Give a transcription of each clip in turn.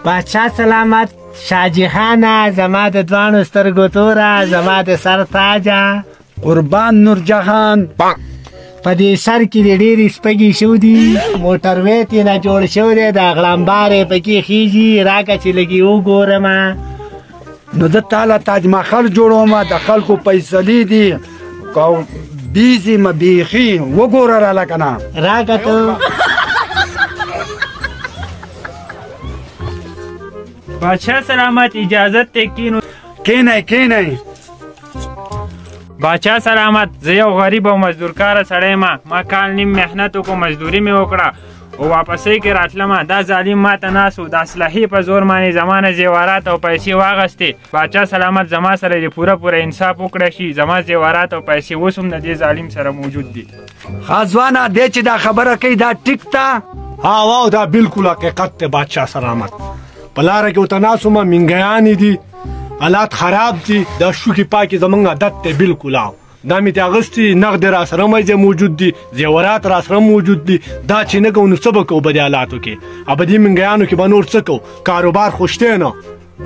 بادشاه سلامت، شاه جهانه، زما د دواړو سترګو توره، زما د سر تاجه. قربان نور جهان، په دې سر کې دې ډېرې سپږې شو دي، موټروی ترې نه جوړ شوی دی، دا غلامبار یې پکې خیژي. راکه چې لږې وګورمه. نو زه تاله تاج محل جوړوم، د خلکو فیصلې دي او بیزې مه بیخي وګوره راله که نه. راکه ته. بادشاه سلامت، اجازت ته کینو. کینئ کینئ. بادشاه سلامت، زه یو غریب او مزدورکاره سړی ما، ما کال نیم محنت وکړو، مزدوري مې وکړه او واپسۍ کې راتلمه، دا ظالم ماته ناست و، د اسلحې په زور باندې زما نه زیورات او پیسې واغستې. بادشاه سلامت، زما سره دې پوره پوره انصاف وکړی شي، زما زیورات او پیسې اوس هم د دې ظالم سره موجود دي. ښه ځوانه، دی چې دا خبره کوي دا ټیک ته؟ ها واو، دا بالکل حقیقت دی بادشاه سلامت. په لاره کې ورته ناست وم، منګیانې دي، حالات خراب دي، دا شوکې پاکې زمونږ عادت دی بالکل. او دا مې ترې اخیستي، نغدې راسره هم موجود دي، زیورات راسره موجود دي، دا چې نه کوو نو څه به کوو په دې حالاتو کې؟ او په دې منګیانو کې به نور څه کوو؟ کاروبار خو شته نه،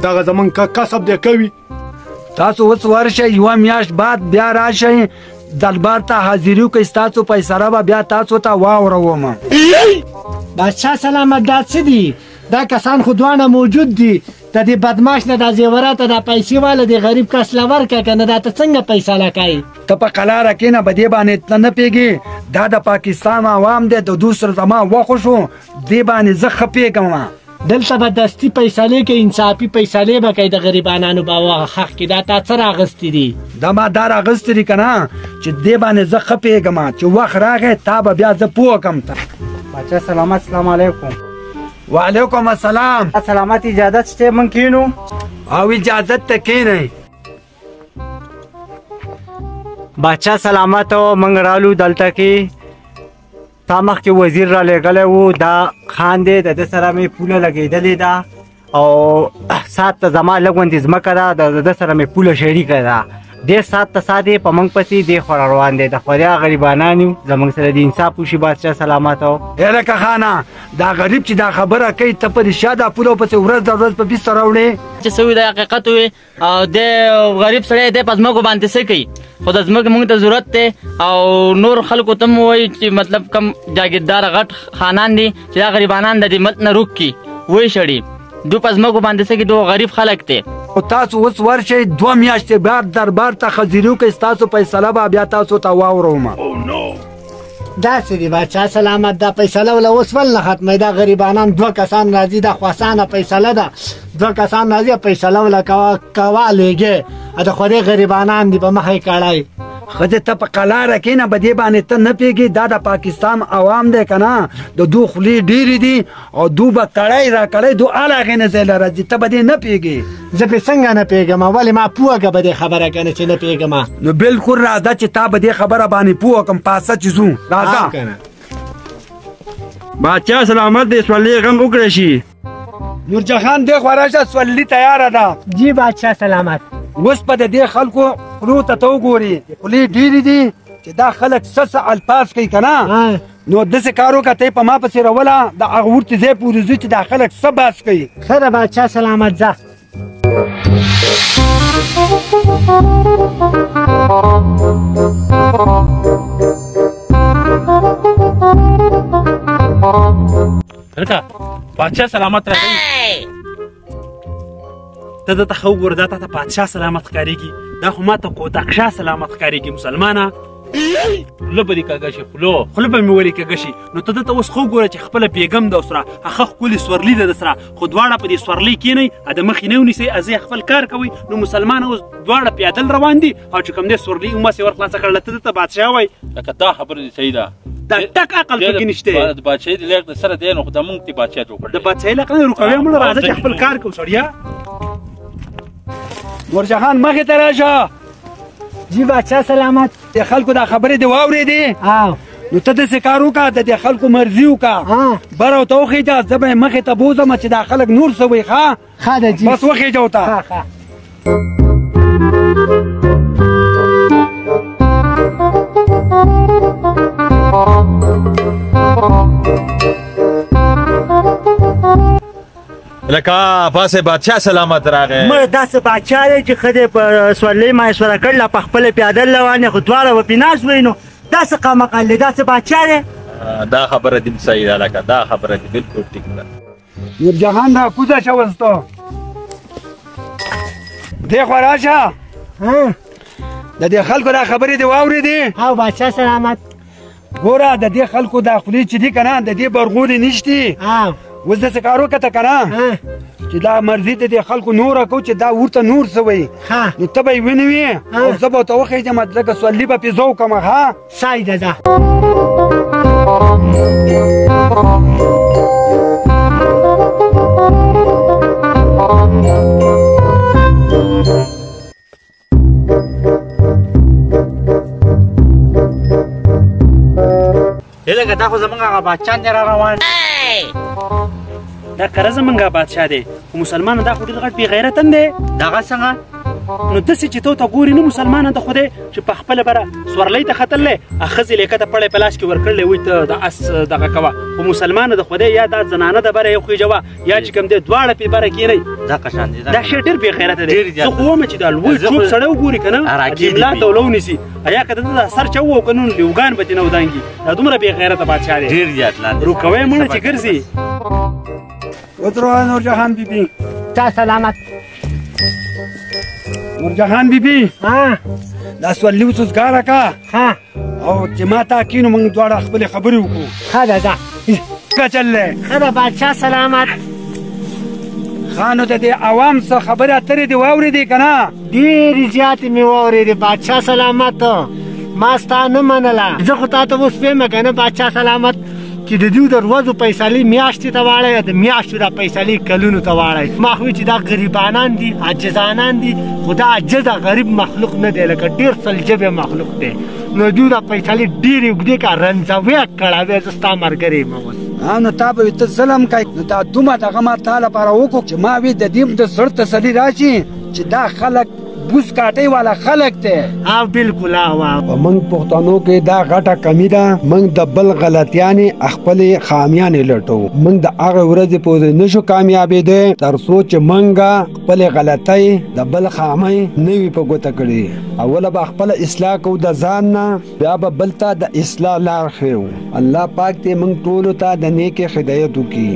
دغه زمونږ کسب دی کوي. تاسو اوس ورشئ، یوه میاشت بعد بیا راشئ دربار ته حاضري وکړئ، ستاسو فیصله به بیا تاسو ته واوروم. بادشاه سلامت، دا څه دي؟ دا کسان خو دواړه موجود دي، د دې بدماش نه دا زیورات دا پیسې واله دې غریب کس له ورکړه که نه، دا ته څنګه فیصله کوې؟ ته په قلاره کښېنه، په دې باندې ته نه پوهېږې، دا د پاکستان عوام دی، د دوی سره زما وخو شو، دې باندې زه ښه پوهېږم. دلته به دستي فیصلې کوي، انصافي فیصلې به کوي د غریبانانو په حق کې. دا تا څه راغستي دي؟ دا ما دا راغستي دي که نه چې دې باندې زه ښه پوهېږم، چې وخت راغی تا به بیا زه پوه کړم. باچا سلامت، سلام علیکم. وعلیکم السلام. سلامت، اجازت شته مونږ کینو؟ او اجازت ته کینئ. باچا سلامت، مونږ رالو دلته کې، تا مخکې وزیر را لېږلی و، دا خان دی، د ده سره مې پوله لګېدلې ده او سات ته زما لږ غوندې ځمکه ده، د ده سره مې پوله شریکه ده. دې سات ته سات یې په موږ پسې دې خوا روان دی، د خدای غریبانان یو، زموږ سره د انصاف وشي بادشاه سلامت. هلکه خانه، دا غریب چې دا خبره کوي، ته په رښتیا دا پوله پسې ورځ د ورځ په بیسته راوړې؟ چې څه وي دا حقیقت وي، او دی غریب سړی دی په ځمکو باندې څه کوي، خو د ځمکې موږ ته ضرورت دی. او نور خلکو ته هم ووایي چې مطلب کم جاګیردار غټ خانان دي چې دا غریبانان د دې ملک نه روک کړي، ویې شړي، دوی په ځمکو باندې څه کوي، دوی غریب خلک دی. خو تاسو اوس ورشئ، دوه میاشتې بعد دربار ته حاضري وکړئ، ستاسو فیصله به بیا تاسو ته واوروم. داسې دی بادشاه سلامت، دا فیصله وله اوس ول نه ختموي، دا غریبانان دوه کسان راځي، دا خو اسانه فیصله ده، دوه کسان راځي فیصله وله کوه لېږې، د خدای غریبانان دي په مخه یې کړی. ښځې ته په قلاره کښېنه، په دې باندې ته نه پوهېږې، دا د پاکستان عوام دی که نه، د دوی خولې ډېرې دي او دوی به کړی را کړی، دوی هله هغې نه ځای له راځي، ته په دې نه پوهېږې. زه پرې څنګه نه پوهېږم؟ ولې ما پوهه کړه په دې خبره که نه چې نه پوهېږم؟ نو بلکل راځه چې تا په دې خبره باندې پوهه کړم، پاسه چې ځو، راځه. بادشاه سلامت، د سورلۍ غم وکړی شي. نور جهان دې خوا راشه، سورلي تیاره ده. جی بادشاه سلامت. اوس به د دې خلکو خولو ته ته وګورې، خولې ډېرې دي چې دا خلک څه څه الفاظ کوي که نه، نو داسې کار وکړه، ته یې په ما پسې راوله، د هغه ورتې ځای پورې ځو چې دا خلک څه بحث کوي. ښه ده بادشاه سلامت، ځه. هلکه بادشاه سلامت راغی، ته دته ښه وګوره، دا تا ته بادشاه سلامت ښکارېږي، دا خو ما ته کوتک شاه سلامت ښکارېږي. مسلمانه خوله به دې کږه شي، خوله به مې ولې کږه شي؟ نو ته دته اوس ښه وګوره چې خپله بیګم ده سره، هغه ښکلې سورلي ده سره، خو دواړه په دې سورلۍ کښېنئ، د مخې نه ونیسئ، ځئ خپل کار کوئ. نو مسلمانه اوس دواړه پیادل روان دي او چې کوم دی سورلۍ هماسې ور خلاصه کړله، ته دته بادشاه وایي. لکه دا خبره دې صحیح ده، دا ټک عقل پکې نشته. د بادشاهي د لیاق د سره دی، نو خو دا مونږ ته بادشاه جوړ کړی. د بادشاهي لیاق نه روکوې مړه، راځه چې خپل کار کوو سړیه. نورجهان مخې ته راشه. جی بادشاه سلامت. د خلکو دا خبرې دې واورېدې؟ نو ته داسې کار وکړه، د دې خلکو مرضي وکړه، بره ورته وخېژه، زه به یې مخې ته بوځم چې دا خلک نور څه وایي. ښه ښه ده جي، بس وخېژه ورته. ښه. لکه پاسه بادشاه سلامت راغی. مړه داسې بادشاه دی چې ښه دی په سورلۍ ما یې سوره کړله، په خپله پیاده روان خو دواړه به پې ناست وی، نو داسې قامقل دی، داسې بادشاه دی. دا خبره دې صحیح ده لکه دا خبره دې بالکل ټیک ده. نور جهان را کوزه شه اوس ته دې خوا راشه. د دې خلکو دا خبرې دې واورېدې؟ او بادشاه سلامت. ګوره د دې خلکو دا خولې چې دي که نه د دې برغولې نشتي. اوس داسې کار وکړه که نه چې دا مرضي د دې خلکو نوره کوو چې دا ورته نور څه وایي، نو ته به یې ونیوې او زه به ورته وخېژم، لکه سورلي به پې زه وکړم. ها صحیح ده. ځه لکه دا خو زمونږ هغه بادشاه دی را روان. دا کره زمونږ بادشاه دی، خو مسلمانه دا خو ډېر غټ بې غیرته هم دی. دغه څنګه؟ نو داسې چې ته ورته ګورې نو مسلمانه د خدای چې په خپله بره سورلۍ ته ختلی، ښځې لیکه ته پړی په لاس کې ورکړلی وایي ته د اس دغه کوه، خو مسلمانه د خدای یا دا زنانه د بره یې وخېژوه یا چې کوم دی دواړه پې بره کښېنئ. دغه شان دی. دا شی ډېر بې غیرته دی. زه خو وایم چې دا لوی چوپ سړی وګوري که نه د ملا ته ولو نیسي، یا که د ده سر چا ووهو که نه نو لیوګان به ترې نه ودانګي. دا دومره بې غیرته بادشاه دی. ډېر زیات لاندې روکوی مړه چې ګرځي. ودروه نور جهان بي بي. تا سلامت. نور جهان بي بي دا سورلي اوس وزګاره که او چې ما تا کښېنو موږ دواړه خپلې خبرې وکړو. ښه ده ځه. ښه چل دی. ښه ده بادشاه سلامت. ښه نو د دې عوام څه خبرې اترې دې واورېدې که نه؟ ډېرې زیاتې مې واورېدې بادشاه سلامت. ما ستا نه منله، زه خو تا ته اوس وایم که نه بادشاه سلامت چې د دوی د ورځو فیصلې میاشتې ته واړوي، د میاشتو دا فیصلې کلونو ته واړوي. ما خو چې دا غریبانان دي، عاجزانان دي، خو دا عاجزه غریب مخلوق نه دی، لکه ډېر سلجبې مخلوق دی. نو دوی دا فیصلې ډېرې اوږدې که رنځوې کړوې. زه ستا ملګری یم اوس. نو تا به ته ظلم کوې، نو دا دومره دغه ما تا لپاره وکړو چې ما وي د دې د زړه تسلي راشي چې دا خلک بوس کاټۍ والا خلک دی. او بالکل. په موږ پښتنو کې دا غټه کمی ده، موږ د بل غلطیانې خپلې خامیانې لټوو. موږ د هغې ورځې پورې نشو کامیابېدی تر څو چې موږ خپلې غلطۍ د بل خامۍ نه وي په ګوته کړي. اوله به خپله اصلاح کوو د ځان نه، بیا به بل ته د اصلاح لار ښیو. الله پاک دې موږ ټولو ته د نیکې هدایت وکړي.